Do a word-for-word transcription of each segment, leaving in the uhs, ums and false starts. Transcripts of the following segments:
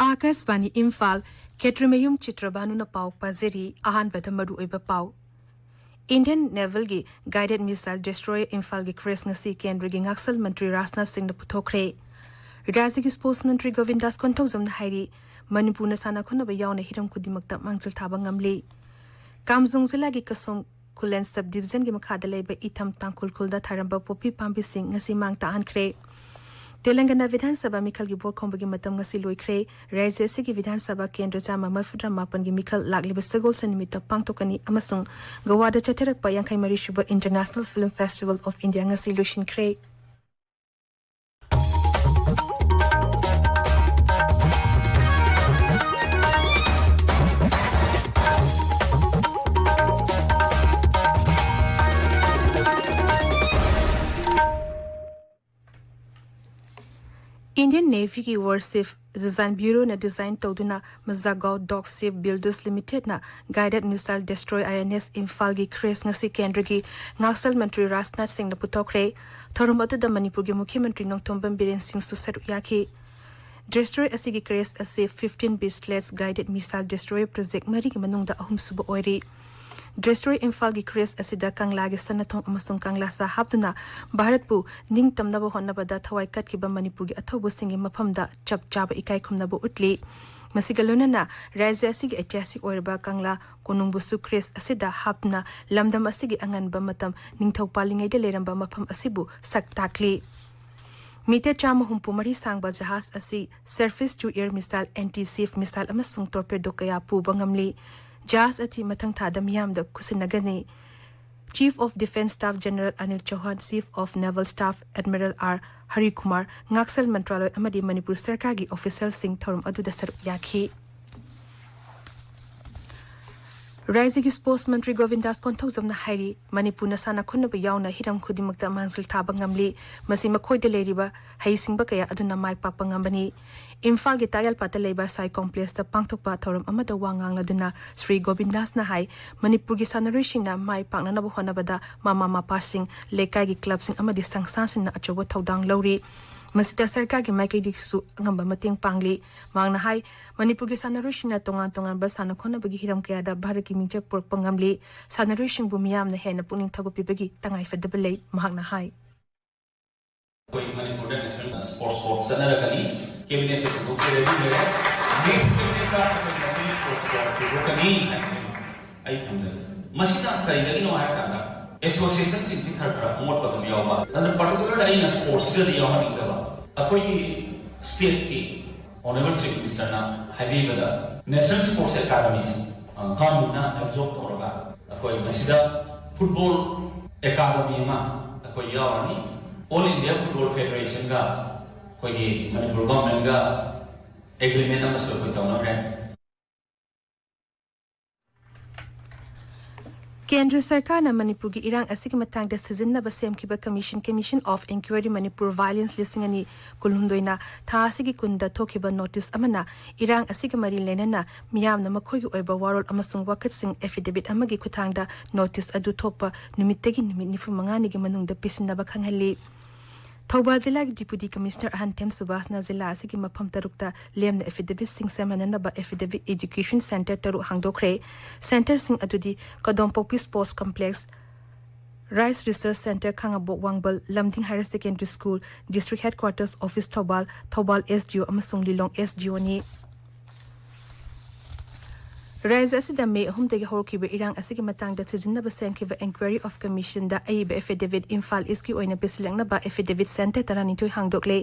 ꯑꯥꯀꯥꯁꯕꯥꯅꯤ ꯏꯝꯐꯥꯜ, ꯈꯦꯇ꯭ꯔꯤꯃꯌꯨꯝ ꯆꯤꯇ꯭ꯔꯕꯥꯅꯨꯅ ꯄꯥꯎ ꯄꯥꯖꯔꯤ꯫ ꯑꯍꯥꯟꯕꯗ ꯃꯔꯨꯑꯣꯏꯕ ꯄꯥꯎ꯫ Indian Navalꯒꯤ guided missile destroyer ꯏꯝꯐꯥꯜꯒꯤ crest ꯉꯁꯤ ꯀꯦꯟꯗ꯭ꯔꯒꯤ ꯉꯥꯛꯁꯦꯜ ꯃꯟꯇ꯭ꯔꯤ ꯔꯥꯖꯅꯥꯊ ꯁꯤꯡꯅ ꯄꯨꯊꯣꯛꯈ꯭ꯔꯦ꯫ ꯔꯥꯖ꯭ꯌꯒꯤ sports ꯃꯟꯇ꯭ꯔꯤ ꯒꯣꯕꯤꯟꯗꯥꯁ ꯀꯣꯟꯊꯧꯖꯝꯅ ꯍꯥꯏꯔꯤ, ꯃꯅꯤꯄꯨꯔꯅ ꯁꯥꯟꯅ ꯈꯣꯠꯅꯕ ꯌꯥꯎꯅ ꯍꯤꯔꯝ ꯈꯨꯗꯤꯡꯃꯛꯇ ꯃꯥꯡꯖꯤꯜ ꯊꯥꯕ ꯉꯝꯂꯤ꯫ ꯀꯥꯝꯖꯣꯡ ꯖꯤꯂꯥꯒꯤ ꯀꯁꯣꯡ ꯈꯨꯂꯦꯟ sub divisionꯒꯤ ꯃꯈꯥꯗ ꯂꯩꯕ ꯏꯊꯝ ꯇꯥꯡꯈꯨꯜ ꯈꯨꯜꯗ ꯊꯥꯔꯝꯕ ꯄꯣꯄꯤ ꯄꯥꯝꯕꯤꯁꯤꯡ ꯉꯁꯤ ꯃꯥꯡ ꯇꯥꯛꯍꯟꯈ꯭ꯔꯦ꯫ ꯇꯦꯂꯪꯒꯅꯥ ꯕꯤꯙꯥꯟ ꯁꯚꯥ ꯃꯤꯈꯜꯒꯤ ꯚꯣꯠ ꯈꯣꯝꯕꯒꯤ ꯃꯇꯝ ꯉꯁꯤ ꯂꯣꯏꯈ꯭ꯔꯦ꯫ ꯔꯥꯖ꯭ꯌ ꯑꯁꯤꯒꯤ ꯕꯤꯙꯥꯟ ꯁꯚꯥ ꯀꯦꯟꯗ꯭ꯔ ꯆꯥꯝꯃ ꯃꯔꯤꯐꯨꯇꯔꯥ ꯃꯥꯄꯟꯒꯤ ꯃꯤꯈꯜ ꯂꯥꯛꯂꯤꯕ ꯁꯒꯣꯜꯁꯦꯟ ꯅꯨꯃꯤꯠꯇ ꯄꯥꯡꯊꯣꯛꯀꯅꯤ ꯑꯃꯁꯨꯡ ꯒꯣꯋꯥꯗ ꯆꯠꯊꯔꯛꯄ ꯌꯥꯡꯈꯩ ꯃꯔꯤ ꯁꯨꯕ International Film Festival of India ꯉꯁꯤ ꯂꯣꯏꯁꯤꯟꯈ꯭ꯔꯦ꯫ Indian Navyꯒꯤ Warship Design Bureauꯅ design ꯇꯧꯗꯨꯅ Mazagon Dock Ship Builders Limitedꯅ guided missile destroyer I N S ꯏꯝꯐꯥꯜꯒꯤ crest ꯉꯁꯤ ꯀꯦꯟꯗ꯭ꯔꯒꯤ ꯉꯥꯛꯁꯦꯜ ꯃꯟꯇ꯭ꯔꯤ ꯔꯥꯖꯅꯥꯊ ꯁꯤꯡꯅ ꯄꯨꯊꯣꯛꯈ꯭ꯔꯦ꯫ ꯊꯧꯔꯝ ꯑꯗꯨꯗ ꯃꯅꯤꯄꯨꯔꯒꯤ ꯃꯨꯈ꯭ꯌ ꯃꯟꯇ꯭ꯔꯤ ꯅꯣꯡꯊꯣꯝꯕꯝ ꯕꯤꯔꯦꯟ ꯁꯤꯡꯁꯨ ꯁꯔꯨꯛ ꯌꯥꯈꯤ꯫ Destroyer ꯑꯁꯤꯒꯤ crest ꯑꯁꯤ fifteen B Sledge guided missile destroyer project ꯃꯔꯤꯒꯤ ꯃꯅꯨꯡꯗ ꯑꯍꯨꯝꯁꯨꯕ ꯑꯣꯏꯔꯤ꯫ Destroyer ꯏꯝꯐꯥꯜꯒꯤ crest ꯑꯁꯤꯗ ꯀꯪꯂꯥꯒꯤ ꯁꯅꯥꯊꯣꯡ ꯑꯃꯁꯨꯡ ꯀꯪꯂꯥꯁꯥ ꯍꯥꯞꯇꯨꯅ ꯚꯥꯔꯠꯄꯨ ꯅꯤꯡꯇꯝꯅꯕ ꯍꯣꯠꯅꯕꯗ ꯊꯋꯥꯏ ꯀꯠꯈꯤꯕ ꯃꯅꯤꯄꯨꯔꯒꯤ ꯑꯊꯧꯕꯁꯤꯡꯒꯤ ꯃꯐꯝꯗ ꯆꯞ ꯆꯥꯕ ꯏꯀꯥꯏ ꯈꯨꯝꯅꯕ ꯎꯠꯂꯤ꯫ ꯃꯁꯤꯒ ꯂꯣꯏꯅꯅ ꯔꯥꯖ꯭ꯌ ꯑꯁꯤꯒꯤ ꯏꯇꯤꯍꯥꯁꯤꯛ ꯑꯣꯏꯔꯕ ꯀꯪꯂꯥ ꯀꯣꯅꯨꯡꯕꯨꯁꯨ crest ꯑꯁꯤꯗ ꯍꯥꯞꯇꯨꯅ ꯂꯝꯗꯝ ꯑꯁꯤꯒꯤ ꯑꯉꯟꯕ ꯃꯇꯝ ꯅꯤꯡꯊꯧ ꯄꯥꯜꯂꯤꯉꯩꯗ ꯂꯩꯔꯝꯕ ꯃꯐꯝ ꯑꯁꯤꯕꯨ ꯁꯛ ꯇꯥꯛꯂꯤ꯫ Meter ꯆꯥꯝꯃ ꯍꯨꯝꯐꯨ ꯃꯔꯤ ꯁꯥꯡꯕ ꯖꯍꯥꯖ ꯑꯁꯤ surface to air missile, anti-ship missile ꯑꯃꯁꯨꯡ torpedo ꯀꯌꯥ ꯄꯨꯕ ꯉꯝꯂꯤ꯫ ꯖꯍꯥꯖ ꯑꯁꯤ ꯃꯊꯪ ꯊꯥꯗ ꯃꯤꯌꯥꯝꯗ ꯈꯨꯠꯁꯤꯟꯅꯒꯅꯤ꯫ Chief of Defence Staff General Anil Chauhan, Chief of Naval Staff Admiral R Hari Kumar, ꯉꯥꯛꯁꯦꯜ ꯃꯟꯇ꯭ꯔꯥꯂꯣꯏ ꯑꯃꯗꯤ ꯃꯅꯤꯄꯨꯔ ꯁꯔꯀꯥꯔꯒꯤ officialꯁꯤꯡ ꯊꯧꯔꯝ ꯑꯗꯨꯗ ꯁꯔꯨꯛ ꯌꯥꯈꯤ꯫ ꯔꯥꯖ꯭ꯌꯒꯤ sports ꯃꯟꯇ꯭ꯔꯤ ꯒꯣꯕꯤꯟꯗꯥꯁ ꯀꯣꯟꯊꯧꯖꯝꯅ ꯍꯥꯏꯔꯤ, ꯃꯅꯤꯄꯨꯔꯅ ꯁꯥꯟꯅ ꯈꯣꯠꯅꯕ ꯌꯥꯎꯅ ꯍꯤꯔꯝ ꯈꯨꯗꯤꯡꯃꯛꯇ ꯃꯥꯡꯖꯤꯜ ꯊꯥꯕ ꯉꯝꯂꯤ꯫ ꯃꯁꯤ ꯃꯈꯣꯏꯗ ꯂꯩꯔꯤꯕ ꯍꯩꯁꯤꯡꯕ ꯀꯌꯥ ꯑꯗꯨꯅ ꯃꯥꯏ ꯄꯥꯛꯄ ꯉꯝꯕꯅꯤ꯫ ꯏꯝꯐꯥꯜꯒꯤ ꯇꯥꯌꯥꯜꯄꯥꯠꯇ ꯂꯩꯕ ꯁꯥꯏ complexꯇ ꯄꯥꯡꯊꯣꯛꯄ ꯊꯧꯔꯝ ꯑꯃꯗ ꯋꯥ ꯉꯥꯡꯂꯗꯨꯅ ꯁ꯭ꯔꯤ ꯒꯣꯕꯤꯟꯗꯥꯁꯅ ꯍꯥꯏ, ꯃꯅꯤꯄꯨꯔꯒꯤ ꯁꯥꯟꯅꯔꯣꯏꯁꯤꯡꯅ ꯃꯥꯏ ꯄꯥꯛꯅꯅꯕ ꯍꯣꯠꯅꯕꯗ ꯃꯃꯥ ꯃꯄꯥꯁꯤꯡ, ꯂꯩꯀꯥꯏꯒꯤ clubꯁꯤꯡ ꯑꯃꯗꯤ ꯁꯪꯁꯊꯥꯟꯁꯤꯡꯅ ꯑꯆꯧꯕ ꯊꯧꯗꯥꯡ ꯂꯧꯔꯤ꯫ ꯃꯁꯤꯗ ꯁꯔꯀꯥꯔꯒꯤ ꯃꯥꯏꯀꯩꯗꯒꯤꯁꯨ ꯑꯉꯝꯕ ꯃꯇꯦꯡ ꯄꯥꯡꯂꯤ꯫ ꯃꯍꯥꯛꯅ ꯍꯥꯏ, ꯃꯅꯤꯄꯨꯔꯒꯤ ꯁꯥꯟꯅꯔꯣꯏꯁꯤꯡꯅ ꯇꯣꯉꯥꯟ ꯇꯣꯉꯥꯟꯕ ꯁꯥꯟꯅ ꯈꯣꯠꯅꯕꯒꯤ ꯍꯤꯔꯝ ꯀꯌꯥꯗ ꯚꯥꯔꯠꯀꯤ ꯃꯤꯡꯆꯠ ꯄꯨꯔꯛꯄ ꯉꯝꯂꯤ꯫ ꯁꯥꯟꯅꯔꯣꯏꯁꯤꯡꯕꯨ ꯃꯤꯌꯥꯝꯅ ꯍꯦꯟꯅ ꯄꯨꯛꯅꯤꯡ ꯊꯧꯒꯠꯄꯤꯕꯒꯤ ꯇꯉꯥꯏꯐꯗꯕ ꯂꯩ, ꯃꯍꯥꯛꯅ ꯍꯥꯏ꯫ ꯑꯩꯈꯣꯏ ꯃꯅꯤꯄꯨꯔꯗ ꯅꯦꯁꯅꯦꯜ ꯁ꯭ꯄꯣꯔꯠꯁ ꯕꯣꯔꯗ ꯆꯠꯅꯔꯒꯅꯤ, ꯀꯦꯕꯤꯅꯦꯠꯇ ꯁꯟꯗꯣꯛꯄꯤꯔꯗꯤ ꯂꯣꯏꯔꯦ꯫ ꯅꯦꯛꯁ ꯀꯦꯕꯤꯅꯦꯠꯇ ꯑꯩꯈꯣꯏ ꯅꯦꯁꯅꯦꯜ ꯁ꯭ꯄꯣꯔꯠꯁ ꯕꯣꯔꯗ ꯄꯨꯊꯣꯛꯀꯅꯤ ꯍꯥꯏꯕꯁꯤ ꯑꯩ ꯊꯝꯖꯒꯦ꯫ ꯃꯁꯤꯅ ꯀꯔꯤꯗꯒꯤꯅꯣ ꯍꯥꯏꯔ ꯀꯥꯟꯗ, ꯑꯦꯁꯣꯁꯤꯌꯦꯁꯟꯁꯤꯡꯁꯤ ꯈꯔ ꯈꯔ ꯑꯃꯣꯠꯄ ꯑꯗꯨꯝ ꯌꯥꯎꯕ, ꯑꯗꯨꯅ ꯄꯥꯔꯇꯤꯀꯨꯂꯔꯂꯤ ꯑꯩꯅ ꯁ꯭ꯄꯣꯔꯠꯁꯁꯤꯗꯗꯤ ꯌꯥꯎꯍꯟꯅꯤꯡꯗꯕ꯫ ꯑꯩꯈꯣꯏꯒꯤ ꯁ꯭ꯇꯦꯠꯀꯤ ꯑꯣꯅꯔꯦꯕꯜ ꯆꯤꯐ ꯃꯤꯅꯤꯁꯇꯔꯅ ꯍꯥꯏꯕꯤꯕꯗ, ꯅꯦꯁꯅꯦꯜ ꯁ꯭ꯄꯣꯔꯠꯁ ꯑꯦꯀꯥꯗꯃꯤꯁꯤ, ꯑ, ꯒꯚꯔꯟꯃꯦꯟꯠꯅ ꯑꯦꯕꯖꯣꯔꯕ ꯇꯧꯔꯒ ꯑꯩꯈꯣꯏ ꯃꯁꯤꯗ ꯐꯨꯠꯕꯣꯜ ꯑꯦꯀꯥꯗꯃꯤ ꯑꯃ ꯑꯩꯈꯣꯏ ꯌꯥꯎꯔꯅꯤ꯫ ꯑꯣꯜ ꯏꯟꯗꯤꯌꯥ ꯐꯨꯠꯕꯣꯜ ꯐꯦꯗꯔꯦꯁꯟꯒ ꯑꯩꯈꯣꯏꯒꯤ ꯃꯅꯤꯄꯨꯔ ꯒꯚꯔꯟꯃꯦꯟꯠꯒ ꯑꯦꯒ꯭ꯔꯤꯃꯦꯟꯠ ꯑꯃꯁꯨ ꯑꯩꯈꯣꯏ ꯇꯧꯅꯈ꯭ꯔꯦ꯫ ꯀꯦꯟꯗ꯭ꯔ ꯁꯔꯀꯥꯔꯅ ꯃꯅꯤꯄꯨꯔꯒꯤ ꯏꯔꯥꯡ ꯑꯁꯤꯒꯤ ꯃꯇꯥꯡꯗ ꯁꯤꯖꯤꯟꯅꯕ ꯁꯦꯝꯈꯤꯕ commission, Commission of Inquiry Manipur Violence ꯂꯤꯁꯤꯡ ꯑꯅꯤ ꯀꯨꯟꯍꯨꯝꯗꯣꯏꯅ ꯊꯥ ꯑꯁꯤꯒꯤ ꯀꯨꯟꯗ ꯊꯣꯛꯈꯤꯕ ꯅꯣꯇꯤꯁ ꯑꯃꯅ ꯏꯔꯥꯡ ꯑꯁꯤꯒ ꯃꯔꯤ ꯂꯩꯅꯅ ꯃꯤꯌꯥꯝꯅ ꯃꯈꯣꯏꯒꯤ ꯑꯣꯏꯕ ꯋꯥꯔꯣꯜ ꯑꯃꯁꯨꯡ ꯋꯥꯀꯠꯁꯤꯡ ꯑꯦꯐꯤꯗꯦꯕꯤꯠ ꯑꯃꯒꯤ ꯈꯨꯠꯊꯥꯡꯗ ꯅꯣꯇꯤꯁ ꯑꯗꯨ ꯊꯣꯛꯄ ꯅꯨꯃꯤꯠꯇꯒꯤ ꯅꯨꯃꯤꯠ ꯅꯤꯐꯨ ꯃꯉꯥꯅꯤꯒꯤ ꯃꯅꯨꯡꯗ ꯄꯤꯁꯤꯟꯅꯕ ꯈꯪꯍꯜꯂꯤ꯫ ꯊꯧꯕꯥꯜ ꯖꯤꯂꯥꯒꯤ ꯗꯤꯄꯨꯇꯤ ꯀꯃꯤꯁꯅꯔ ꯑꯍꯟꯊꯦꯝ ꯁꯨꯕꯥꯁꯅ ꯖꯤꯂꯥ ꯑꯁꯤꯒꯤ ꯃꯐꯝ ꯇꯔꯨꯛꯇ ꯂꯦꯝꯅ ꯑꯦꯐꯤꯗꯦꯕꯤꯠꯁꯤꯡ ꯁꯦꯝꯍꯟꯅꯅꯕ ꯑꯦꯐꯤꯗꯦꯕꯤꯠ ꯑꯦꯖꯨꯀꯦꯁꯟ ꯁꯦꯟꯇꯔ ꯇꯔꯨꯛ ꯍꯥꯡꯗꯣꯛꯈ꯭ꯔꯦ꯫ ꯁꯦꯟꯇꯔꯁꯤꯡ ꯑꯗꯨꯗꯤ ꯀꯗꯣꯝꯄꯣꯛꯄꯤ sports complex, rice research centre Khangabok Wangbal, Lamding higher secondary school, district headquarters office Thoubal, Thoubal S D O ꯑꯃꯁꯨꯡ ꯂꯤꯂꯣꯡ ꯑꯦꯁ ꯗꯤ ꯑꯣꯅꯤ꯫ ꯔꯥꯖ꯭ꯌ ꯑꯁꯤꯗ ꯃꯦ ꯑꯍꯨꯝꯗꯒꯤ ꯍꯧꯔꯛꯈꯤꯕ ꯏꯔꯥꯡ ꯑꯁꯤꯒꯤ ꯃꯇꯥꯡꯗ ꯊꯤꯖꯤꯟꯅꯕ ꯁꯦꯝꯈꯤꯕ Inquiry of Commissionꯗ ꯑꯏꯕ ꯑꯦꯐꯤꯗꯦꯕꯤꯠ ꯏꯝꯐꯥꯜ ꯏꯁꯀꯤ ꯑꯣꯏꯅ ꯄꯤꯁꯤꯜꯂꯛꯅꯕ ꯑꯦꯐꯤꯗꯦꯕꯤꯠ ꯁꯦꯟꯇꯔ ꯇꯔꯥꯅꯤꯊꯣꯏ ꯍꯥꯡꯗꯣꯛꯂꯦ꯫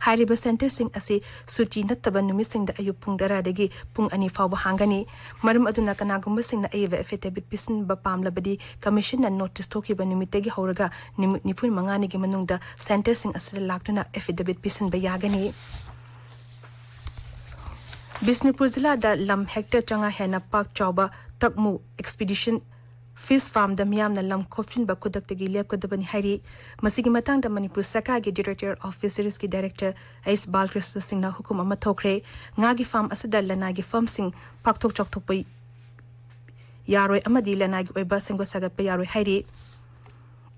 ꯍꯥꯏꯔꯤꯕ ꯁꯦꯟꯇꯔꯁꯤꯡ ꯑꯁꯤ ꯁꯨꯇꯤ ꯅꯠꯇꯕ ꯅꯨꯃꯤꯠꯁꯤꯡꯗ ꯑꯌꯨꯛ ꯄꯨꯡ ꯇꯔꯥꯗꯒꯤ ꯄꯨꯡ ꯑꯅꯤ ꯐꯥꯎꯕ ꯍꯥꯡꯒꯅꯤ꯫ ꯃꯔꯝ ꯑꯗꯨꯅ ꯀꯅꯥꯒꯨꯝꯕꯁꯤꯡꯅ ꯑꯏꯕ ꯑꯦꯐꯤꯗꯦꯕꯤꯠ ꯄꯤꯁꯤꯟꯕ ꯄꯥꯝꯂꯕꯗꯤ ꯀꯃꯤꯁꯟꯅ ꯅꯣꯇꯤꯁ ꯊꯣꯛꯈꯤꯕ ꯅꯨꯃꯤꯠꯇꯒꯤ ꯍꯧꯔꯒ ꯅꯨꯃꯤꯠ ꯅꯤꯐꯨ ꯃꯉꯥꯅꯤꯒꯤ ꯃꯅꯨꯡꯗ ꯁꯦꯟꯇꯔꯁꯤꯡ ꯑꯁꯤꯗ ꯂꯥꯛꯇꯨꯅ ꯑꯦꯐꯤꯗꯦꯕꯤꯠ ꯄꯤꯁꯤꯟꯕ ꯌꯥꯒꯅꯤ꯫ ꯕꯤꯁꯅꯨꯄꯨꯔ ꯖꯤꯂꯥꯗ ꯂꯝ ꯍꯦꯛꯇꯔ ꯆꯥꯝꯃꯉꯥ ꯍꯦꯟꯅ ꯄꯥꯛ ꯆꯥꯎꯕ ꯇꯛꯃꯨ ꯑꯦꯛꯁꯄꯤꯗꯤꯁꯟ ꯐꯤꯁ ꯐꯥꯔꯝꯗ ꯃꯤꯌꯥꯝꯅ ꯂꯝ ꯈꯣꯞꯆꯤꯟꯕ ꯈꯨꯗꯛꯇꯒꯤ ꯂꯦꯞꯀꯗꯕꯅꯤ ꯍꯥꯏꯔꯤ꯫ ꯃꯁꯤꯒꯤ ꯃꯇꯥꯡꯗ ꯃꯅꯤꯄꯨꯔ ꯁꯔꯀꯥꯔꯒꯤ ꯗꯤꯔꯦꯛꯇꯣꯔꯦꯠ ꯑꯣꯐ ꯐꯤꯁꯔꯤꯁꯀꯤ ꯗꯥꯏꯔꯦꯛꯇꯔ ꯑꯩꯆ ꯕꯥꯂꯀ꯭ꯔꯤꯁꯅ ꯁꯤꯡꯅ ꯍꯨꯀꯨꯝ ꯑꯃ ꯊꯣꯛꯈ꯭ꯔꯦ꯫ ꯉꯥꯒꯤ ꯐꯥꯔꯝ ꯑꯁꯤꯗ ꯂꯅꯥꯏꯒꯤ ꯐꯥꯔꯝꯁꯤꯡ ꯄꯥꯛꯊꯣꯛ ꯆꯥꯎꯊꯣꯛꯄ ꯌꯥꯔꯣꯏ ꯑꯃꯗꯤ ꯂꯅꯥꯏꯒꯤ ꯑꯣꯏꯕ ꯁꯦꯝꯒꯠ ꯁꯥꯒꯠꯄ ꯌꯥꯔꯣꯏ ꯍꯥꯏꯔꯤ꯫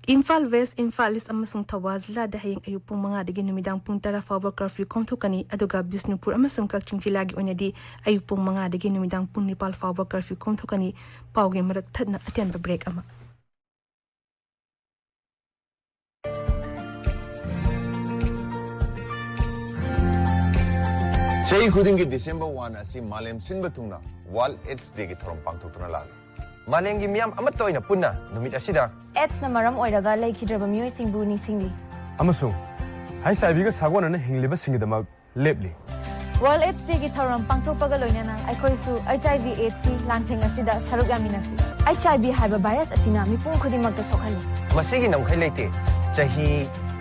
ꯏꯝꯐꯥꯜ ꯋꯦꯁ, ꯏꯝꯐꯥꯜ ꯏꯁ ꯑꯃꯁꯨꯡ ꯊꯧꯕꯥꯜ ꯖꯤꯂꯥꯗ ꯍꯌꯦꯡ ꯑꯌꯨꯛ ꯄꯨꯡ ꯃꯉꯥꯗꯒꯤ ꯅꯨꯃꯤꯗꯥꯡ ꯄꯨꯡ ꯇꯔꯥ ꯐꯥꯎꯕ ꯀꯔꯐ꯭ꯌꯨ ꯀꯣꯝꯊꯣꯛꯀꯅꯤ, ꯑꯗꯨꯒ ꯕꯤꯁꯅꯨꯄꯨꯔ ꯑꯃꯁꯨꯡ ꯀꯛꯆꯤꯡ ꯖꯤꯂꯥꯒꯤ ꯑꯣꯏꯅꯗꯤ ꯑꯌꯨꯛ ꯄꯨꯡ ꯃꯉꯥꯗꯒꯤ ꯅꯨꯃꯤꯗꯥꯡ ꯄꯨꯡ ꯅꯤꯄꯥꯜ ꯐꯥꯎꯕ ꯀꯔꯐ꯭ꯌꯨ ꯀꯣꯝꯊꯣꯛꯀꯅꯤ꯫ ꯄꯥꯎꯒꯤ ꯃꯔꯛ ꯊꯠꯅ ꯑꯇꯦꯟꯕ ꯕ꯭ꯔꯦꯛ ꯑꯃ꯫ ꯆꯍꯤ ꯈꯨꯗꯤꯡꯒꯤ ꯗꯤꯁꯦꯝꯕꯔ ꯋꯥꯟ ꯑꯁꯤ ꯃꯥꯂꯦꯝ ꯁꯤꯟꯕ ꯊꯨꯡꯅ ꯋꯥꯔꯜꯗ ꯑꯦꯗꯁ ꯗꯦꯒꯤ ꯊꯧꯔꯝ ꯄꯥꯡꯊꯣꯛꯇꯨꯅ ꯂꯥꯛꯂꯤ꯫ ꯃꯥꯂꯦꯝꯒꯤ ꯃꯤꯌꯥꯝ ꯑꯃꯠꯇ ꯑꯣꯏꯅ ꯄꯨꯟꯅ ꯅꯨꯃꯤꯠ ꯑꯁꯤꯗ ꯑꯦꯗꯁꯅ ꯃꯔꯝ ꯑꯣꯏꯔꯒ ꯂꯩꯈꯤꯗ꯭ꯔꯕ ꯃꯤꯑꯣꯏꯁꯤꯡꯕꯨ ꯅꯤꯡꯁꯤꯡꯂꯤ꯫ ꯑꯃꯁꯨꯡ ꯍꯩꯁ ꯑꯥꯏ ꯚꯤꯒ ꯁꯥꯒꯣꯟꯅꯅ ꯍꯤꯡꯂꯤꯕꯁꯤꯡꯒꯤꯗꯃꯛ ꯂꯦꯞꯂꯤ꯫ ꯋꯥꯔꯜꯗ ꯑꯦꯗꯁ ꯗꯦꯒꯤ ꯊꯧꯔꯝ ꯄꯥꯡꯊꯣꯛꯄꯒ ꯂꯣꯏꯅꯅ ꯑꯩꯈꯣꯏꯁꯨ ꯑꯩꯆ ꯑꯥꯏ ꯚꯤ ꯑꯦꯗꯁꯀꯤ ꯂꯥꯟꯊꯦꯡ ꯑꯁꯤꯗ ꯁꯔꯨꯛ ꯌꯥꯃꯤꯟꯅꯁꯤ꯫ ꯑꯩꯆ ꯑꯥꯏ ꯚꯤ ꯍꯥꯏꯕ ꯚꯥꯏꯔꯁ ꯑꯁꯤꯅ ꯃꯤꯄꯨꯝ ꯈꯨꯗꯤꯡꯃꯛꯇ ꯁꯣꯛꯍꯜꯂꯤ꯫ ꯃꯁꯤꯒꯤ ꯅꯝꯈꯩ ꯂꯩꯇꯦ꯫ ꯆꯍꯤ,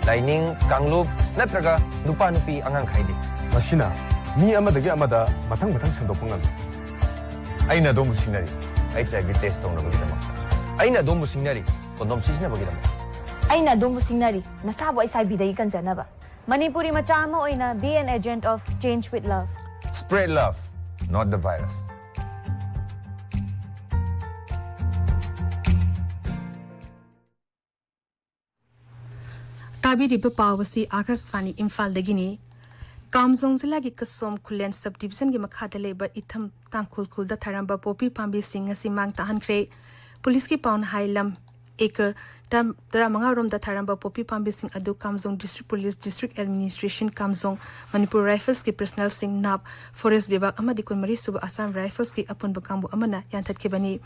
ꯂꯥꯏꯅꯤꯡ, ꯀꯥꯡꯂꯨꯞ ꯅꯠꯇ꯭ꯔꯒ ꯅꯨꯄꯥ ꯅꯨꯄꯤ ꯑꯉꯥꯡ ꯈꯥꯏꯗꯦ꯫ ꯃꯁꯤꯅ ꯃꯤ ꯑꯃꯗꯒꯤ ꯑꯃꯗ ꯃꯊꯪ ꯃꯊꯪ ꯁꯟꯗꯣꯛꯄ ꯉꯝꯃꯤ꯫ ꯑꯩꯅ ꯑꯗꯣꯝꯕꯨ ꯁꯤꯡꯅꯔꯤ, ꯑꯩꯆ ꯑꯥꯏ ꯚꯤ ꯇꯦꯁ ꯇꯧꯅꯕꯒꯤꯗꯃꯛ꯫ ꯑꯩꯅ ꯑꯗꯣꯝꯕꯨ ꯁꯤꯡꯅꯔꯤ, ꯀꯣꯟꯗꯣꯝ ꯁꯤꯖꯤꯟꯅꯕꯒꯤꯗꯃꯛ꯫ ꯑꯩꯅ ꯑꯗꯣꯝꯕꯨ ꯁꯤꯡꯅꯔꯤ, ꯅꯁꯥꯕꯨ ꯑꯩꯆ ꯑꯥꯏ ꯚꯤꯗꯒꯤ ꯀꯟꯖꯅꯕ꯫ ꯃꯅꯤꯄꯨꯔꯤ ꯃꯆꯥ ꯑꯃ ꯑꯣꯏꯅ, be an agent of change with love. Spread love, not the virus. ꯇꯥꯕꯤꯔꯤꯕ ꯄꯥꯎ ꯑꯁꯤ ꯑꯥꯀꯥꯁꯕꯥꯅꯤ ꯏꯝꯐꯥꯜꯗꯒꯤꯅꯤ꯫ ꯀꯥꯝꯖꯣꯡ ꯖꯤꯂꯥꯒꯤ ꯀꯁꯣꯝ ꯈꯨꯂꯦꯟ ꯁꯕ ꯗꯤꯕꯤꯖꯟꯒꯤ ꯃꯈꯥꯗ ꯂꯩꯕ ꯏꯊꯝ ꯇꯥꯡꯈꯨꯜ ꯈꯨꯜꯗ ꯊꯥꯔꯝꯕ ꯄꯣꯄꯤ ꯄꯥꯝꯕꯤꯁꯤꯡ ꯉꯁꯤ ꯃꯥꯡ ꯇꯥꯛꯍꯟꯈ꯭ꯔꯦ꯫ ꯄꯨꯂꯤꯁꯀꯤ ꯄꯥꯎꯅ ꯍꯥꯏ, ꯂꯝ ꯑꯦꯀꯔ ꯇꯔꯥ-, ꯇꯔꯥꯃꯉꯥ ꯔꯣꯝꯗ ꯊꯥꯔꯝꯕ ꯄꯣꯄꯤ ꯄꯥꯝꯕꯤꯁꯤꯡ ꯑꯗꯨ ꯀꯥꯝꯖꯣꯡ ꯗꯤꯁꯇ꯭ꯔꯤꯛ ꯄꯨꯂꯤꯁ, ꯗꯤꯁꯇ꯭ꯔꯤꯛ ꯑꯦꯗꯃꯤꯅꯤꯁꯇ꯭ꯔꯦꯁꯟ ꯀꯥꯝꯖꯣꯡ, ꯃꯅꯤꯄꯨꯔ ꯔꯥꯏꯐꯜꯁꯀꯤ ꯄꯔꯁꯅꯦꯜꯁꯤꯡ, ꯅꯥꯞ, ꯐꯣꯔꯦꯁ ꯕꯤꯚꯥꯒ ꯑꯃꯗꯤ ꯀꯨꯟꯃꯔꯤ ꯁꯨꯕ ꯑꯁꯥꯝ ꯔꯥꯏꯐꯜꯁꯀꯤ ꯑꯄꯨꯟꯕ ꯀꯥꯡꯕꯨ ꯑꯃꯅ ꯌꯥꯟꯊꯠꯈꯤꯕꯅꯤ꯫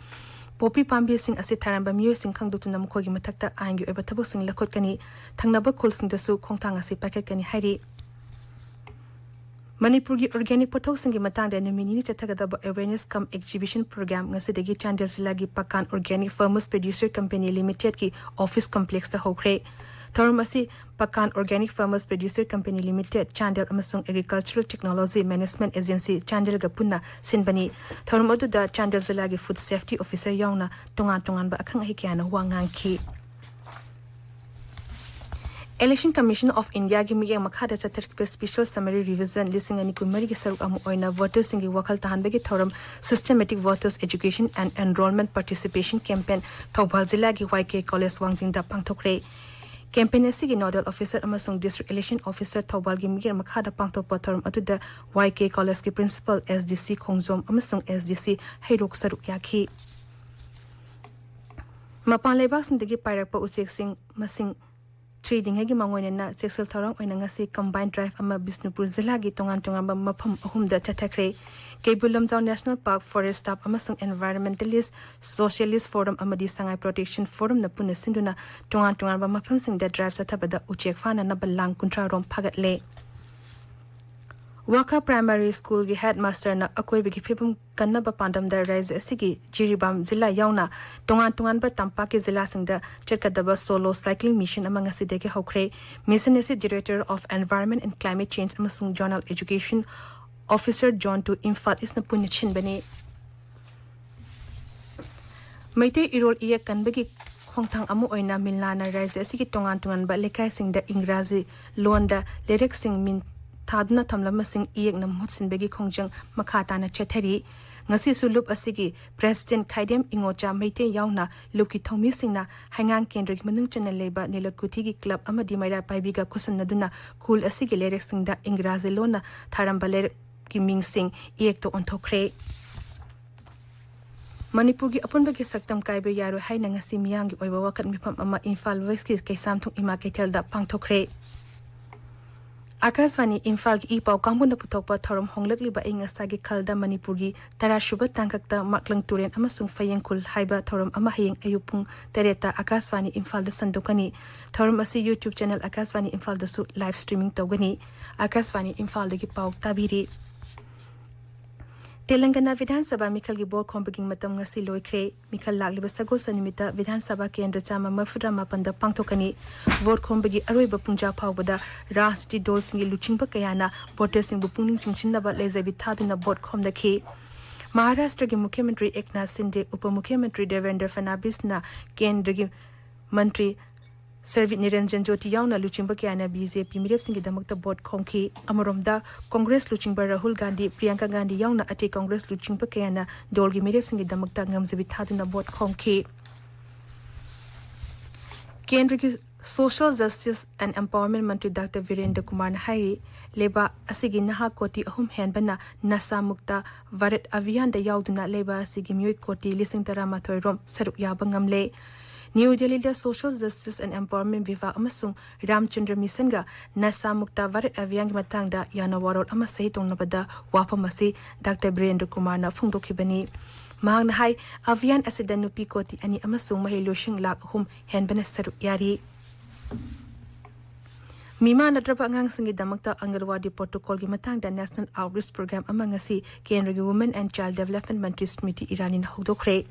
ꯄꯣꯄꯤ ꯄꯥꯝꯕꯤꯁꯤꯡ ꯑꯁꯤ ꯊꯥꯔꯝꯕ ꯃꯤꯑꯣꯏꯁꯤꯡ ꯈꯪꯗꯣꯛꯇꯨꯅ ꯃꯈꯣꯏꯒꯤ ꯃꯊꯛꯇ ꯑꯥꯏꯟꯒꯤ ꯑꯣꯏꯕ ꯊꯕꯛꯁꯤꯡ ꯂꯧꯈꯠꯀꯅꯤ꯫ ꯊꯪꯅꯕ ꯈꯨꯜꯁꯤꯡꯗꯁꯨ ꯈꯣꯡꯊꯥꯡ ꯑꯁꯤ ꯄꯥꯏꯈꯠꯀꯅꯤ ꯍꯥꯏꯔꯤ꯫ ꯃꯅꯤꯄꯨꯔꯒꯤ ꯑꯣꯔꯒꯥꯅꯤꯛ ꯄꯣꯠꯊꯣꯛꯁꯤꯡꯒꯤ ꯃꯇꯥꯡꯗ ꯅꯨꯃꯤꯠ ꯅꯤꯅꯤ ꯆꯠꯊꯒꯗꯕ ꯑꯦꯋꯦꯔꯅꯦꯁ ꯀꯝ ꯑꯦꯛꯖꯤꯕꯤꯁꯟ ꯄ꯭ꯔꯣꯒ꯭ꯔꯥꯝ ꯉꯁꯤꯗꯒꯤ ꯆꯥꯟꯗꯦꯜ ꯖꯤꯂꯥꯒꯤ Pakan organic farmers producer company ꯂꯤꯃꯤꯇꯦꯗꯀꯤ ꯑꯣꯐꯤꯁ ꯀꯝꯄ꯭ꯂꯦꯛꯁꯇ ꯍꯧꯈ꯭ꯔꯦ꯫ ꯊꯧꯔꯝ ꯑꯁꯤ Pakan organic farmers producer company limited Chandel ꯑꯃꯁꯨꯡ ꯑꯦꯒ꯭ꯔꯤꯀꯜꯆꯔꯦꯜ ꯇꯦꯛꯅꯣꯂꯣꯖꯤ ꯃꯦꯅꯦꯖꯃꯦꯟꯠ ꯑꯦꯖꯦꯟꯁꯤ ꯆꯥꯟꯗꯦꯜꯒ ꯄꯨꯟꯅ ꯁꯤꯟꯕꯅꯤ꯫ ꯊꯧꯔꯝ ꯑꯗꯨꯗ ꯆꯥꯟꯗꯦꯜ ꯖꯤꯂꯥꯒꯤ ꯐꯨꯗ ꯁꯦꯐꯇꯤ ꯑꯣꯐꯤꯁꯔ ꯌꯥꯎꯅ ꯇꯣꯉꯥꯟ ꯇꯣꯉꯥꯟꯕ ꯑꯈꯪ ꯑꯍꯩ ꯀꯌꯥꯅ ꯋꯥ ꯉꯥꯡꯈꯤ꯫ Election Commission of Indiaꯒꯤ ꯃꯤꯠꯌꯦꯡ ꯃꯈꯥꯗ ꯆꯠꯊꯔꯛꯈꯤꯕ Special Summary Revision ꯂꯤꯁꯤꯡ ꯑꯅꯤ ꯀꯨꯟꯃꯔꯤꯒꯤ ꯁꯔꯨꯛ ꯑꯃ ꯑꯣꯏꯅ votersꯁꯤꯡꯒꯤ ꯋꯥꯈꯜ ꯇꯥꯍꯟꯕꯒꯤ ꯊꯧꯔꯝ Systematic Voters Education and Enrollment Participation Campaign Thoubal ꯖꯤꯂꯥꯒꯤ ꯋꯥꯏ ꯀꯦ ꯀꯣꯂꯦꯖ ꯋꯥꯡꯖꯤꯡꯗ ꯄꯥꯡꯊꯣꯛꯈ꯭ꯔꯦ꯫ Campaign ꯑꯁꯤꯒꯤ Nodal Officer ꯑꯃꯁꯨꯡ District Election Officer ꯊꯧꯕꯥꯜꯒꯤ ꯃꯤꯠꯌꯦꯡ ꯃꯈꯥꯗ ꯄꯥꯡꯊꯣꯛꯄ ꯊꯧꯔꯝ ꯑꯗꯨꯗ ꯋꯥꯏ ꯀꯦ ꯀꯣꯂꯦꯖꯀꯤ Principal, ꯑꯦꯁ ꯗꯤ ꯁꯤ ꯈꯣꯡꯖꯣꯝ ꯑꯃꯁꯨꯡ ꯑꯦꯁ ꯗꯤ ꯁꯤ ꯍꯩꯔꯣꯛ ꯁꯔꯨꯛ ꯌꯥꯈꯤ꯫ ꯃꯄꯥꯟ ꯂꯩꯕꯥꯛꯁꯤꯡꯗꯒꯤ ꯄꯥꯏꯔꯛꯄ ꯎꯆꯦꯛꯁꯤꯡ ꯃꯁꯤꯡ ꯊꯤꯔꯤꯉꯩꯒꯤ ꯃꯥꯡꯑꯣꯏꯅꯅ ꯆꯦꯛꯁꯤꯜ ꯊꯧꯔꯥꯡ ꯑꯣꯏꯅ ꯉꯁꯤ combined drive ꯑꯃ ꯕꯤꯁꯅꯨꯄꯨꯔ ꯖꯤꯂꯥꯒꯤ ꯇꯣꯉꯥꯟ ꯇꯣꯉꯥꯟꯕ ꯃꯐꯝ ꯑꯍꯨꯝꯗ ꯆꯠꯊꯈ꯭ꯔꯦ꯫ Keibul Lamjao National Park forest staff ꯑꯃꯁꯨꯡ environmentalist, socialist forum ꯑꯃꯗꯤ ꯁꯉꯥꯏ Protection Forumꯅ ꯄꯨꯟꯅ ꯁꯤꯟꯗꯨꯅ ꯇꯣꯉꯥꯟ ꯇꯣꯉꯥꯟꯕ ꯃꯐꯝꯁꯤꯡꯗ drive ꯆꯠꯊꯕꯗ ꯎꯆꯦꯛ ꯐꯥꯅꯅꯕ ꯂꯥꯡ ꯀꯨꯟꯊ꯭ꯔꯥ ꯔꯣꯝ ꯐꯥꯒꯠꯂꯦ꯫ ꯋꯥꯈꯥ Primary Schoolꯒꯤ headmasterꯅ ꯑꯀꯣꯏꯕꯒꯤ ꯐꯤꯕꯝ ꯀꯟꯅꯕ ꯄꯥꯟꯗꯝꯗ ꯔꯥꯖ꯭ꯌ ꯑꯁꯤꯒꯤ ꯖꯤꯔꯤꯕꯥꯝ ꯖꯤꯂꯥ ꯌꯥꯎꯅ ꯇꯣꯉꯥꯟ ꯇꯣꯉꯥꯟꯕ ꯇꯝꯄꯥꯛꯀꯤ ꯖꯤꯂꯥꯁꯤꯡꯗ ꯆꯠꯀꯗꯕ solo cycling mission ꯑꯃ ꯉꯁꯤꯗꯒꯤ ꯍꯧꯈ꯭ꯔꯦ꯫ Mission ꯑꯁꯤ Director of Environment and Climate Change ꯑꯃꯁꯨꯡ Zonal Education Officer Zone two Imphal Eastꯅ ꯄꯨꯟꯅ ꯁꯤꯟꯕꯅꯤ꯫ ꯃꯩꯇꯩ ꯏꯔꯣꯜ ꯏꯌꯦꯛ ꯀꯟꯕꯒꯤ ꯈꯣꯡꯊꯥꯡ ꯑꯃ ꯑꯣꯏꯅ ꯃꯤꯜꯅꯥꯅ ꯔꯥꯖ꯭ꯌ ꯑꯁꯤꯒꯤ ꯇꯣꯉꯥꯟ ꯇꯣꯉꯥꯟꯕ ꯂꯩꯀꯥꯏꯁꯤꯡꯗ ꯏꯪꯒ꯭ꯔꯥꯖꯤ ꯂꯣꯟꯗ ꯂꯥꯏꯔꯤꯛꯁꯤꯡ ꯃꯤꯡ ꯊꯥꯗꯨꯅ ꯊꯝꯂꯝꯕꯁꯤꯡ ꯏꯌꯦꯛꯅ ꯃꯍꯨꯠ ꯁꯤꯟꯕꯒꯤ ꯈꯣꯡꯖꯪ ꯃꯈꯥ ꯇꯥꯅ ꯆꯠꯊꯔꯤ꯫ ꯉꯁꯤꯁꯨ ꯂꯨꯞ ꯑꯁꯤꯒꯤ President ꯈꯥꯏꯗꯦꯝ ꯏꯉꯣꯆꯥ ꯃꯩꯇꯩ ꯌꯥꯎꯅ ꯂꯨꯞꯀꯤ ꯊꯧꯃꯤꯁꯤꯡꯅ ꯍꯩꯉꯥꯡ ꯀꯦꯟꯗ꯭ꯔꯒꯤ ꯃꯅꯨꯡ ꯆꯟꯅ ꯂꯩꯕ ꯅꯤꯂꯀꯨꯊꯤꯒꯤ club ꯑꯃꯗꯤ ꯃꯩꯔꯥ ꯄꯥꯏꯕꯤꯒ ꯈꯨꯠꯁꯝꯅꯗꯨꯅ ꯈꯨꯜ ꯑꯁꯤꯒꯤ ꯂꯥꯏꯔꯤꯛꯁꯤꯡꯗ ꯏꯪꯒ꯭ꯔꯥꯖꯤ ꯂꯣꯟꯅ ꯊꯥꯔꯝꯕ ꯂꯥꯏꯔꯤꯛꯀꯤ ꯃꯤꯡꯁꯤꯡ ꯏꯌꯦꯛꯇ ꯑꯣꯟꯊꯣꯛꯈ꯭ꯔꯦ꯫ ꯃꯅꯤꯄꯨꯔꯒꯤ ꯑꯄꯨꯟꯕꯒꯤ ꯁꯛꯇꯝ ꯀꯥꯏꯕ ꯌꯥꯔꯣꯏ ꯍꯥꯏꯅ ꯉꯁꯤ ꯃꯤꯌꯥꯝꯒꯤ ꯑꯣꯏꯕ ꯋꯥꯀꯠ ꯃꯤꯐꯝ ꯑꯃ ꯏꯝꯐꯥꯜ Westꯀꯤ ꯀꯩꯁꯥꯝꯊꯣꯡ ꯏꯃꯥ ꯀꯩꯊꯦꯜꯗ ꯄꯥꯡꯊꯣꯛꯈ꯭ꯔꯦ꯫ ꯑꯥꯀꯥꯁꯕꯥꯅꯤ ꯏꯝꯐꯥꯜꯒꯤ ꯏ ꯄꯥꯎ ꯀꯥꯡꯕꯨꯅ ꯄꯨꯊꯣꯛꯄ ꯊꯧꯔꯝ ꯍꯣꯡꯂꯛꯂꯤꯕ ꯑꯏꯪ ꯑꯁꯥꯒꯤ ꯈꯜꯗ ꯃꯅꯤꯄꯨꯔꯒꯤ ꯇꯔꯥꯁꯨꯕ ꯇꯥꯡꯀꯛꯇ ꯃꯥꯛꯂꯪ ꯇꯨꯔꯦꯜ ꯑꯃꯁꯨꯡ ꯐꯌꯦꯡ ꯈꯨꯜ ꯍꯥꯏꯕ ꯊꯧꯔꯝ ꯑꯃ ꯍꯌꯦꯡ ꯑꯌꯨꯛ ꯄꯨꯡ ꯇꯔꯦꯠꯇ ꯑꯥꯀꯥꯁꯕꯥꯅꯤ ꯏꯝꯐꯥꯜꯗ ꯁꯟꯗꯣꯛꯀꯅꯤ꯫ ꯊꯧꯔꯝ ꯑꯁꯤ YouTube channel ꯑꯥꯀꯥꯁꯕꯥꯅꯤ ꯏꯝꯐꯥꯜꯗꯁꯨ live streaming ꯇꯧꯒꯅꯤ꯫ ꯑꯥꯀꯥꯁꯕꯥꯅꯤ ꯏꯝꯐꯥꯜꯗꯒꯤ ꯄꯥꯎ ꯇꯥꯕꯤꯔꯤ꯫ ꯇꯦꯂꯪꯒꯅꯥ ꯕꯤꯙꯥꯟ ꯁꯚꯥ ꯃꯤꯈꯜꯒꯤ ꯚꯣꯠ ꯈꯣꯝꯕꯒꯤ ꯃꯇꯝ ꯉꯁꯤ ꯂꯣꯏꯈ꯭ꯔꯦ꯫ ꯃꯤꯈꯜ ꯂꯥꯛꯂꯤꯕ ꯁꯒꯣꯜꯁꯦꯟ ꯅꯨꯃꯤꯠꯇ ꯕꯤꯙꯥꯟ ꯁꯚꯥ ꯀꯦꯟꯗ꯭ꯔ ꯆꯥꯝꯃ ꯃꯔꯤꯐꯨꯇꯔꯥ ꯃꯥꯄꯟꯗ ꯄꯥꯡꯊꯣꯛꯀꯅꯤ꯫ ꯚꯣꯠ ꯈꯣꯝꯕꯒꯤ ꯑꯔꯣꯏꯕ ꯄꯨꯡꯖꯥ ꯐꯥꯎꯕꯗ ꯔꯥꯖꯅꯤꯇꯤ ꯗꯜꯁꯤꯡꯒꯤ ꯂꯨꯆꯤꯡꯕ ꯀꯌꯥꯅ ꯚꯣꯇꯔꯁꯤꯡꯕꯨ ꯄꯨꯛꯅꯤꯡ ꯆꯤꯡꯁꯤꯟꯅꯕ ꯂꯩꯖꯕꯤ ꯊꯥꯗꯨꯅ ꯚꯣꯠ ꯈꯣꯝꯅꯈꯤ꯫ ꯃꯍꯥꯔꯥꯁꯇ꯭ꯔꯒꯤ ꯃꯨꯈ꯭ꯌ ꯃꯟꯇ꯭ꯔꯤ ꯑꯦꯛꯅꯥꯊ ꯁꯤꯟꯗꯦ, ꯎꯄ ꯃꯨꯈ꯭ꯌ ꯃꯟꯇ꯭ꯔꯤ ꯗꯦꯕꯦꯟꯗ꯭ꯔ ꯐꯅꯥꯕꯤꯁꯅ ꯀꯦꯟꯗ꯭ꯔꯒꯤ ꯃꯟꯇ꯭ꯔꯤ ꯁꯔꯕꯤꯠ ꯅꯤꯔꯟꯖꯟ ꯖꯣꯇꯤ ꯌꯥꯎꯅ ꯂꯨꯆꯤꯡꯕ ꯀꯌꯥꯅ ꯕꯤ ꯖꯦ ꯄꯤ ꯃꯤꯔꯦꯞꯁꯤꯡꯒꯤꯗꯃꯛꯇ ꯚꯣꯠ ꯈꯣꯝꯈꯤ꯫ ꯑꯃꯔꯣꯝꯗ, ꯀꯣꯡꯒ꯭ꯔꯦꯁ ꯂꯨꯆꯤꯡꯕ ꯔꯥꯍꯨꯜ ꯒꯥꯟꯙꯤ, ꯄ꯭ꯔꯤꯌꯥꯡꯀꯥ ꯒꯥꯟꯙꯤ ꯌꯥꯎꯅ ꯑꯇꯩ ꯀꯣꯡꯒ꯭ꯔꯦꯁ ꯂꯨꯆꯤꯡꯕ ꯀꯌꯥꯅ ꯗꯣꯜꯒꯤ ꯃꯤꯔꯦꯞꯁꯤꯡꯒꯤꯗꯃꯛꯇ ꯉꯝꯖꯕꯤ ꯊꯥꯗꯨꯅ ꯚꯣꯠ ꯈꯣꯝꯈꯤ꯫ ꯀꯦꯟꯗ꯭ꯔꯒꯤ Social Justice and Empowerment Mantri doctor Birendra ꯀꯨꯃꯥꯔꯅ ꯍꯥꯏꯔꯤ, ꯂꯩꯕꯥꯛ ꯑꯁꯤꯒꯤ ꯅꯍꯥ ꯀꯣꯇꯤ ꯑꯍꯨꯝ ꯍꯦꯟꯕꯅ ꯅꯁꯥ ꯃꯨꯛꯇ ꯚꯥꯔꯠ ꯑꯚꯤꯌꯥꯟꯗ ꯌꯥꯎꯗꯨꯅ ꯂꯩꯕꯥꯛ ꯑꯁꯤꯒꯤ ꯃꯤꯑꯣꯏ ꯀꯣꯇꯤ ꯂꯤꯁꯤꯡ ꯇꯔꯥꯃꯥꯊꯣꯏ ꯔꯣꯝ ꯁꯔꯨꯛ ꯌꯥꯕ ꯉꯝꯂꯦ꯫ ꯅ꯭ꯌꯨ ꯗꯦꯜꯂꯤꯗ Social Justice and Empowerment ꯕꯤꯚꯥꯒ ꯑꯃꯁꯨꯡ ꯔꯥꯝꯆꯟꯗ꯭ꯔ ꯃꯤꯁꯟꯒ ꯅꯁꯥ ꯃꯨꯛꯇ ꯚꯥꯔꯠ ꯑꯚꯤꯌꯥꯟꯒꯤ ꯃꯇꯥꯡꯗ ꯌꯥꯅ ꯋꯥꯔꯣꯜ ꯑꯃ ꯁꯍꯤ ꯇꯧꯅꯕꯗ ꯋꯥꯐꯝ ꯑꯁꯤ ꯗꯥꯛꯇꯔ ꯕꯤꯔꯦꯟꯗ꯭ꯔ ꯀꯨꯃꯥꯔꯅ ꯐꯣꯡꯗꯣꯛꯈꯤꯕꯅꯤ꯫ ꯃꯍꯥꯛꯅ ꯍꯥꯏ, ꯑꯚꯤꯌꯥꯟ ꯑꯁꯤꯗ ꯅꯨꯄꯤ ꯀꯣꯇꯤ ꯑꯅꯤ ꯑꯃꯁꯨꯡ ꯃꯍꯩꯂꯣꯏꯁꯤꯡ ꯂꯥꯈ ꯑꯍꯨꯝ ꯍꯦꯟꯕꯅ ꯁꯔꯨꯛ ꯌꯥꯔꯤ꯫ ꯃꯤꯃꯥꯟꯅꯗ꯭ꯔꯕ ꯑꯉꯥꯡꯁꯤꯡꯒꯤꯗꯃꯛꯇ ꯑꯪꯒꯜꯋꯥꯗꯤ ꯄ꯭ꯔꯣꯇꯣꯀꯣꯜꯒꯤ ꯃꯇꯥꯡꯗ National Outreach Program ꯑꯃ ꯉꯁꯤ ꯀꯦꯟꯗ꯭ꯔꯒꯤ Women and Child Development ꯃꯟꯇ꯭ꯔꯤ ꯁ꯭ꯃ꯭ꯔꯤꯇꯤ ꯏꯔꯥꯅꯤꯅ ꯍꯧꯗꯣꯛꯈ꯭ꯔꯦ꯫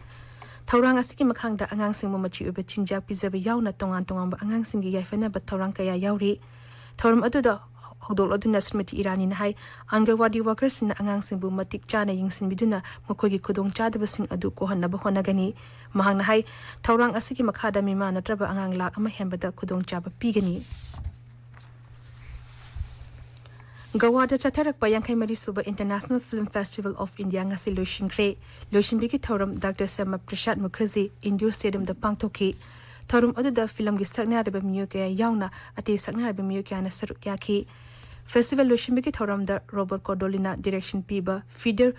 ꯊꯧꯔꯥꯡ ꯑꯁꯤꯒꯤ ꯃꯈꯥꯗ ꯑꯉꯥꯡꯁꯤꯡꯕꯨ ꯃꯆꯤ ꯑꯣꯏꯕ ꯆꯤꯟꯖꯥꯛ ꯄꯤꯖꯕ ꯌꯥꯎꯅ ꯇꯣꯉꯥꯟ ꯇꯣꯉꯥꯟꯕ ꯑꯉꯥꯡꯁꯤꯡꯒꯤ ꯌꯥꯏꯐꯅꯕ ꯊꯧꯔꯥꯡ ꯀꯌꯥ ꯌꯥꯎꯔꯤ꯫ ꯊꯧꯔꯝ ꯑꯗꯨꯗ ꯍꯧꯗꯣꯛꯂꯗꯨꯅ ꯁ꯭ꯃ꯭ꯔꯤꯇꯤ ꯏꯔꯥꯅꯤꯅ ꯍꯥꯏ, ꯑꯪꯒꯜꯋꯥꯗꯤ ꯋꯥꯀꯔꯁꯤꯡꯅ ꯑꯉꯥꯡꯁꯤꯡꯕꯨ ꯃꯇꯤꯛ ꯆꯥꯅ ꯌꯦꯡꯁꯤꯟꯕꯤꯗꯨꯅ ꯃꯈꯣꯏꯒꯤ ꯈꯨꯗꯣꯡꯆꯥꯗꯕꯁꯤꯡ ꯑꯗꯨ ꯀꯣꯛꯍꯟꯅꯕ ꯍꯣꯠꯅꯒꯅꯤ꯫ ꯃꯍꯥꯛꯅ ꯍꯥꯏ, ꯊꯧꯔꯥꯡ ꯑꯁꯤꯒꯤ ꯃꯈꯥꯗ ꯃꯤꯃꯥꯟꯅꯗ꯭ꯔꯕ ꯑꯉꯥꯡ ꯂꯥꯈ ꯑꯃ ꯍꯦꯟꯕꯗ ꯈꯨꯗꯣꯡꯆꯥꯕ ꯄꯤꯒꯅꯤ꯫ ꯒꯋꯥꯗ ꯆꯠꯊꯔꯛꯄ ꯌꯥꯡꯈꯩ ꯃꯔꯤ ꯁꯨꯕ International Film Festival of India ꯉꯁꯤ ꯂꯣꯏꯁꯤꯟꯈ꯭ꯔꯦ꯫ ꯂꯣꯏꯁꯤꯟꯕꯒꯤ ꯊꯧꯔꯝ ꯗꯥꯛꯇꯔ ꯁ꯭ꯌꯥꯃꯥ ꯄ꯭ꯔꯁꯥꯗ ꯃꯨꯈꯔꯖꯤ ꯏꯟꯗꯣꯔ ꯁ꯭ꯇꯦꯗꯤꯌꯝꯗ ꯄꯥꯡꯊꯣꯛꯈꯤ꯫ ꯊꯧꯔꯝ ꯑꯗꯨꯗ ꯐꯤꯂꯝꯒꯤ ꯁꯛꯅꯥꯏꯔꯕ ꯃꯤꯑꯣꯏ ꯀꯌꯥ ꯌꯥꯎꯅ ꯑꯇꯩ ꯁꯛꯅꯥꯏꯔꯕ ꯃꯤꯑꯣꯏ ꯀꯌꯥꯅ ꯁꯔꯨꯛ ꯌꯥꯈꯤ꯫ ꯐꯦꯁꯇꯤꯚꯦꯜ ꯂꯣꯏꯁꯤꯟꯕꯒꯤ ꯊꯧꯔꯝꯗ ꯔꯣꯕꯔꯠ ꯀꯣꯔꯗꯣꯂꯤꯅ ꯗꯤꯔꯦꯛꯁꯟ ꯄꯤꯕ ꯐꯤꯗꯔ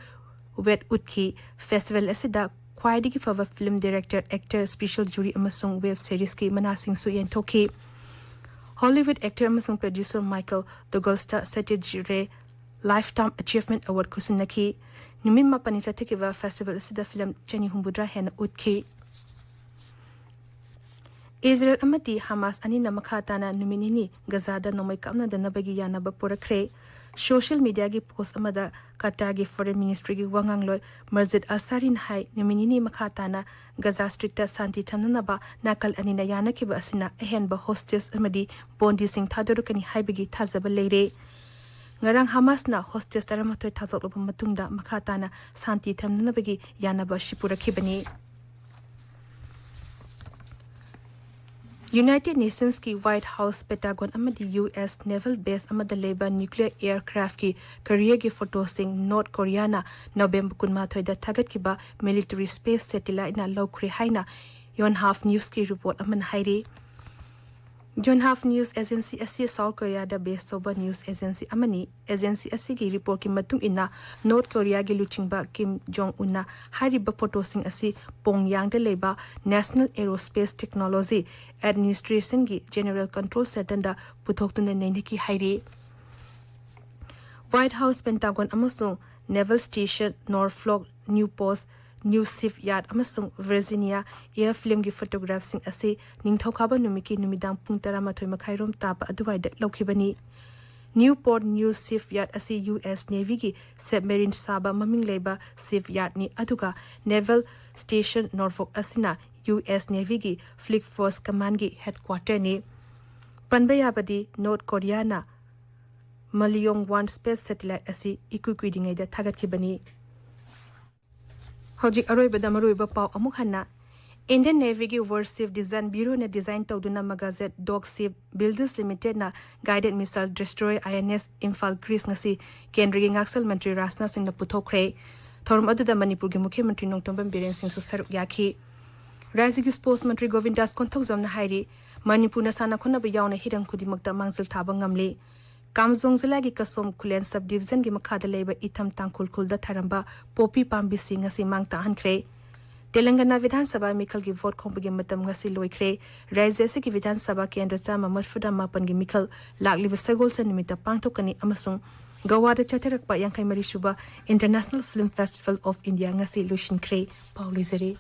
ꯋꯦꯠ ꯎꯠꯈꯤ꯫ ꯐꯦꯁꯇꯤꯚꯦꯜ ꯑꯁꯤꯗ ꯈ꯭ꯋꯥꯏꯗꯒꯤ ꯐꯕ film director, actor, special jury ꯑꯃꯁꯨꯡ ꯋꯦꯕ ꯁꯤꯔꯤꯖꯀꯤ ꯃꯅꯥꯁꯤꯡꯁꯨ ꯌꯦꯟꯊꯣꯛꯈꯤ꯫ ꯍꯣꯂꯤꯋꯨꯗ ꯑꯦꯛꯇꯔ ꯑꯃꯁꯨꯡ ꯄ꯭ꯔꯣꯗ꯭ꯌꯨꯁꯔ ꯃꯥꯏꯀꯦꯜ ꯗꯨꯒꯜꯁꯇ ꯁꯇꯤꯖ ꯔꯦ ꯂꯥꯏꯐꯇꯥꯏꯝ ꯑꯦꯆꯤꯚꯃꯦꯟꯠ ꯑꯦꯋꯥꯔꯗ ꯈꯨꯁꯤꯟꯅꯈꯤ꯫ ꯅꯨꯃꯤꯠ ꯃꯥꯄꯟꯅꯤ ꯆꯠꯊꯈꯤꯕ ꯐꯦꯁꯇꯤꯚꯦꯜ ꯑꯁꯤꯗ ꯐꯤꯂꯝ ꯆꯅꯤ ꯍꯨꯝꯐꯨꯇꯔꯥ ꯍꯦꯟꯅ ꯎꯠꯈꯤ꯫ ꯏꯖꯔꯦꯜ ꯑꯃꯗꯤ ꯍꯃꯥꯁ ꯑꯅꯤꯅ ꯃꯈꯥ ꯇꯥꯅ ꯅꯨꯃꯤꯠ ꯅꯤꯅꯤ ꯒꯖꯥꯗ ꯅꯣꯡꯃꯩ ꯀꯥꯞꯅꯗꯅꯕꯒꯤ ꯌꯥꯅꯕ ꯄꯨꯔꯛꯈ꯭ꯔꯦ꯫ ꯁꯣꯁꯤꯌꯦꯜ ꯃꯤꯗꯤꯌꯥꯒꯤ ꯄꯣꯁ꯭ꯠ ꯑꯃꯗ ꯀꯇꯥꯔꯒꯤ ꯐꯣꯔꯦꯟ ꯃꯤꯅꯤꯁꯇ꯭ꯔꯤꯒꯤ ꯋꯥꯉꯥꯡꯂꯣꯏ ꯃꯖꯤꯗ ꯑꯜꯁꯥꯔꯤꯅ ꯍꯥꯏ, ꯅꯨꯃꯤꯠ ꯅꯤꯅꯤ ꯃꯈꯥ ꯇꯥꯅ ꯒꯖꯥ ꯁ꯭ꯇ꯭ꯔꯤꯞꯇ ꯁꯥꯟꯇꯤ ꯊꯝꯅꯅꯕ ꯅꯥꯀꯜ ꯑꯅꯤꯅ ꯌꯥꯅꯈꯤꯕ ꯑꯁꯤꯅ ꯑꯍꯦꯟꯕ ꯍꯣꯁꯇꯦꯖ ꯑꯃꯗꯤ ꯕꯣꯟꯗꯤꯁꯤꯡ ꯊꯥꯗꯣꯔꯛꯀꯅꯤ ꯍꯥꯏꯕꯒꯤ ꯊꯥꯖꯕ ꯂꯩꯔꯦ꯫ ꯉꯔꯥꯡ ꯍꯃꯥꯁꯅ ꯍꯣꯁꯇꯦꯖ ꯇꯔꯥꯃꯥꯊꯣꯏ ꯊꯥꯗꯣꯛꯂꯕ ꯃꯇꯨꯡꯗ ꯃꯈꯥ ꯇꯥꯅ ꯁꯥꯟꯇꯤ ꯊꯝꯅꯅꯕꯒꯤ ꯌꯥꯅꯕ ꯑꯁꯤ ꯄꯨꯔꯛꯈꯤꯕꯅꯤ꯫ United Nationsꯀꯤ White House, Pentagon ꯑꯃꯗꯤ U S naval base ꯑꯃꯗ ꯂꯩꯕ nuclear aircraftꯀꯤ Koreaꯒꯤ photoꯁꯤꯡ North Koreaꯅ November ꯀꯨꯟꯃꯥꯊꯣꯏꯗ ꯊꯥꯒꯠꯈꯤꯕ military space satelliteꯅ ꯂꯧꯈ꯭ꯔꯦ ꯍꯥꯏꯅ Yonhap Newsꯀꯤ report ꯑꯃꯅ ꯍꯥꯏꯔꯤ꯫ Yonhap News Agency ꯑꯁꯤ South Koreaꯗ base ꯇꯧꯕ news agency ꯑꯃꯅꯤ꯫ Agency ꯑꯁꯤꯒꯤ reportꯀꯤ ꯃꯇꯨꯡ ꯏꯟꯅ, North Koreaꯒꯤ ꯂꯨꯆꯤꯡꯕ Kim Jong Unꯅ ꯍꯥꯏꯔꯤꯕ photoꯁꯤꯡ ꯑꯁꯤ Pyongyangꯗ ꯂꯩꯕ National Aerospace Technology Administrationꯒꯤ General Control Centerꯗ ꯄꯨꯊꯣꯛꯇꯨꯅ ꯅꯩꯅꯈꯤ ꯍꯥꯏꯔꯤ꯫ White House, Pentagon ꯑꯃꯁꯨꯡ Naval Station Norfolk, Newport News Shipyard ꯑꯃꯁꯨꯡ Virginia airfieldꯀꯤ photographꯁꯤꯡ ꯑꯁꯤ ꯅꯤꯡꯊꯧꯀꯥꯕ ꯅꯨꯃꯤꯠꯀꯤ ꯅꯨꯃꯤꯗꯥꯡ ꯄꯨꯡ ꯇꯔꯥꯃꯥꯊꯣꯏ ꯃꯈꯥꯏꯔꯣꯝ ꯇꯥꯕ ꯑꯗꯨꯋꯥꯏꯗ ꯂꯧꯈꯤꯕꯅꯤ꯫ Newport News Shipyard ꯑꯁꯤ U S Navyꯒꯤ submarine ꯁꯥꯕ ꯃꯃꯤꯡ ꯂꯩꯕ shipyardꯅꯤ, ꯑꯗꯨꯒ Naval Station Norfolk ꯑꯁꯤꯅ U S Navyꯒꯤ Fleet Force Commandꯒꯤ headquarterꯅꯤ꯫ ꯄꯟꯕ ꯌꯥꯕꯗꯤ, North Koreaꯅ Maleon one space satellite ꯑꯁꯤ ꯏꯀꯨꯏ ꯀꯨꯏꯗ꯭ꯔꯤꯉꯩꯗ ꯊꯥꯒꯠꯈꯤꯕꯅꯤ꯫ ꯍꯧꯖꯤꯛ ꯑꯔꯣꯏꯕꯗ ꯃꯔꯨꯑꯣꯏꯕ ꯄꯥꯎ ꯑꯃꯨꯛ ꯍꯟꯅ꯫ Indian Navyꯒꯤ Warship Design Bureauꯅ design ꯇꯧꯗꯨꯅ Magajet Dock Ship Builders Limitedꯅ guided missile destroyer I N S Imphal Greece ꯉꯁꯤ ꯀꯦꯟꯗ꯭ꯔꯒꯤ ꯉꯥꯛꯁꯦꯜ ꯃꯟꯇ꯭ꯔꯤ ꯔꯥꯖꯅꯥꯊ ꯁꯤꯡꯅ ꯄꯨꯊꯣꯛꯈ꯭ꯔꯦ꯫ ꯊꯧꯔꯝ ꯑꯗꯨꯗ ꯃꯅꯤꯄꯨꯔꯒꯤ ꯃꯨꯈ꯭ꯌ ꯃꯟꯇ꯭ꯔꯤ ꯅꯣꯡꯊꯣꯝꯕꯝ ꯕꯤꯔꯦꯟ ꯁꯤꯡꯁꯨ ꯁꯔꯨꯛ ꯌꯥꯈꯤ꯫ ꯔꯥꯖ꯭ꯌꯒꯤ sports ꯃꯟꯇ꯭ꯔꯤ ꯒꯣꯕꯤꯟꯗꯥꯁ ꯀꯣꯟꯊꯧꯖꯝꯅ ꯍꯥꯏꯔꯤ, ꯃꯅꯤꯄꯨꯔꯅ ꯁꯥꯟꯅ ꯈꯣꯠꯅꯕ ꯌꯥꯎꯅ ꯍꯤꯔꯝ ꯈꯨꯗꯤꯡꯃꯛꯇ ꯃꯥꯡꯖꯤꯜ ꯊꯥꯕ ꯉꯝꯂꯤ꯫ ꯀꯥꯝꯖꯣꯡ ꯖꯤꯂꯥꯒꯤ ꯀꯁꯣꯝ ꯈꯨꯂꯦꯟ sub divisionꯒꯤ ꯃꯈꯥꯗ ꯂꯩꯕ ꯏꯊꯝ ꯇꯥꯡꯈꯨꯜ ꯈꯨꯜꯗ ꯊꯥꯔꯝꯕ ꯄꯣꯄꯤ ꯄꯥꯝꯕꯤꯁꯤꯡ ꯉꯁꯤ ꯃꯥꯡ ꯇꯥꯛꯍꯟꯈ꯭ꯔꯦ꯫ ꯇꯦꯂꯪꯒꯅꯥ ꯕꯤꯙꯥꯟ ꯁꯚꯥ ꯃꯤꯈꯜꯒꯤ vote ꯈꯣꯝꯕꯒꯤ ꯃꯇꯝ ꯉꯁꯤ ꯂꯣꯏꯈ꯭ꯔꯦ꯫ ꯔꯥꯖ꯭ꯌ ꯑꯁꯤꯒꯤ ꯕꯤꯙꯥꯟ ꯁꯚꯥ ꯀꯦꯟꯗ꯭ꯔ ꯆꯥꯝꯃ ꯃꯔꯤꯐꯨꯇꯔꯥ ꯃꯥꯄꯟꯒꯤ ꯃꯤꯈꯜ ꯂꯥꯛꯂꯤꯕ ꯁꯒꯣꯜꯁꯦꯟ ꯅꯨꯃꯤꯠꯇ ꯄꯥꯡꯊꯣꯛꯀꯅꯤ ꯑꯃꯁꯨꯡ ꯒꯋꯥꯗ ꯆꯠꯊꯔꯛꯄ ꯌꯥꯡꯈꯩ ꯃꯔꯤ ꯁꯨꯕ International Film Festival of India ꯉꯁꯤ ꯂꯣꯏꯁꯤꯟꯈ꯭ꯔꯦ꯫ ꯄꯥꯎ ꯂꯣꯏꯖꯔꯦ꯫